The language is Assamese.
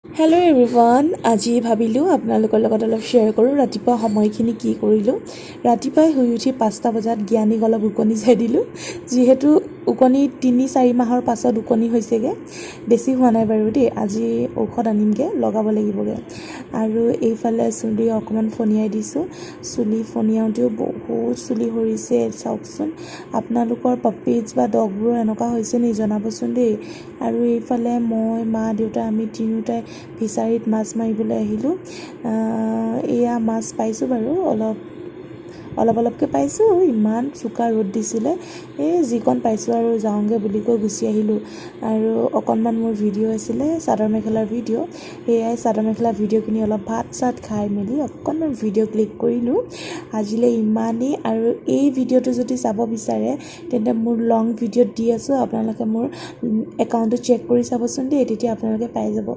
হেল্ল' এভৰিৱান, আজি ভাবিলোঁ আপোনালোকৰ লগত অলপ শ্বেয়াৰ কৰোঁ ৰাতিপুৱা সময়খিনি কি কৰিলোঁ। ৰাতিপুৱাই শুই উঠি 5টা বজাত জ্ঞানীক অলপ ওকণি চাই দিলোঁ। যিহেতু ওকণি 3-4 মাহৰ পাছত ওকণি হৈছেগৈ, বেছি হোৱা নাই বাৰু দেই। আজি ঔষধ আনিমগৈ, লগাব লাগিবগৈ। আৰু এইফালে চুলি অকণমান ফণিয়াই দিছোঁ। চুলি ফণিয়াওঁতেও বহুত চুলি সৰিছে, চাওকচোন। আপোনালোকৰ পাপিজ বা ডগবোৰৰ এনেকুৱা হৈছে নি, জনাবচোন দেই। আৰু এইফালে মই, মা, দেউতা, আমি তিনিওটাই ফিচাৰীত মাছ মাৰিবলৈ আহিলোঁ। এয়া মাছ পাইছোঁ বাৰু, অলপ অলপ অলপকৈ পাইছোঁ। ইমান চোকা ৰ'দ দিছিলে, এই যিকণ পাইছোঁ আৰু যাওঁগৈ বুলি কৈ গুচি আহিলোঁ। আৰু অকণমান মোৰ ভিডিঅ' আছিলে, চাদৰ মেখেলাৰ ভিডিঅ'। সেয়াই চাদৰ মেখেলা ভিডিঅ'খিনি অলপ ভাত চাত খাই মেলি অকণমান ভিডিঅ' ক্লিক কৰিলোঁ। আজিলৈ ইমানেই। আৰু এই ভিডিঅ'টো যদি চাব বিচাৰে, তেন্তে মোৰ লং ভিডিঅ'ত দি আছোঁ। আপোনালোকে মোৰ একাউণ্টটো চেক কৰি চাবচোন দেই, তেতিয়া আপোনালোকে পাই যাব।